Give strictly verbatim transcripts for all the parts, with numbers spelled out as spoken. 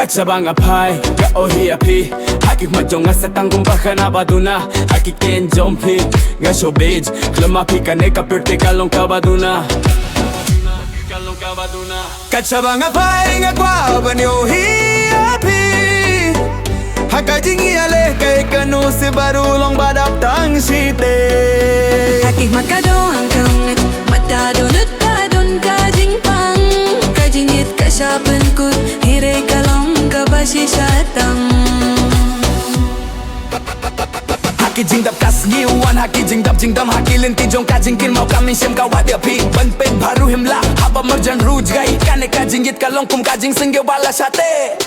Kat shaba nga phai, nga ïohi ïa phi. Ha ki khmat jong nga sa tang kumba khana ba duna. Ha ki ktien jong phi, nga shu bit. Khlem ma phi kane ka pyrthei ka long kaba duna. Ka long kaba duna. Kat shaba nga phai, nga kwah ban ïohi ïa phi. Ha ka jingïaleh kai kano se baru long ba dap tang shiteng. Ha ki khmat ka don ka ong, mata don ka don ka jingpang. Ka jingïeit ka shah pynkut, hynrei ka long kaba shisha tam. Ha ki jingdap ka sngi wan, ha ki jingdap jingdam, ha ki lynti jong ka jingkynmaw ka mynsiem ka wad ïa phi. Ban peit bha ruh him lah, haba marjan ruh jngai. Kane ka jingïeit ka long kum ka jingsngewbha la shah teh.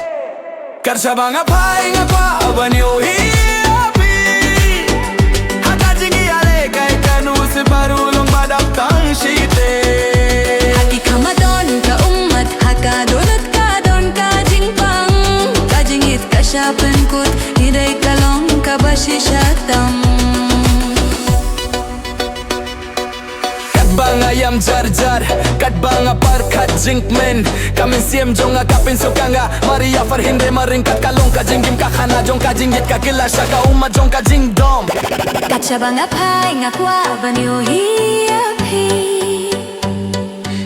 Kat shaba nga phai, nga kwah ban ïohi ïa phi. Ha ka jingïaleh kai kano se baru long ba dap tang shiteng. Ha ki khmat don ka ummat, ha ka dohnud ka don ka jingpang. Ka jingïeit ka shah pynkut, hynrei ka long kaba shisha tam. Katba nga ïam jar jar, katba nga pyrkhat jingkmen, ka mynsiem jong nga ka pynsuk ïa nga. Mar ïa pher hynrei mar ryngkat ka long ka jingim, ka khana jong ka jingïeit ka kylla sha ka ummat jong ka jingdom. Kat shaba nga phai, nga kwah ban ïohi ïa phi.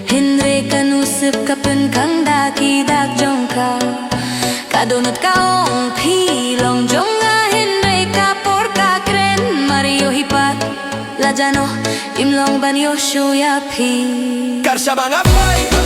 Hynrei ka nusip ka pynkhang da ki dak jong ka. Ka dohnud ka ong phi long jong nga, hynrei ka por ka kren. Mar ïohi pat la jano, im long ban ïoh shuh ïa phi. Kat shaba nga phai, nga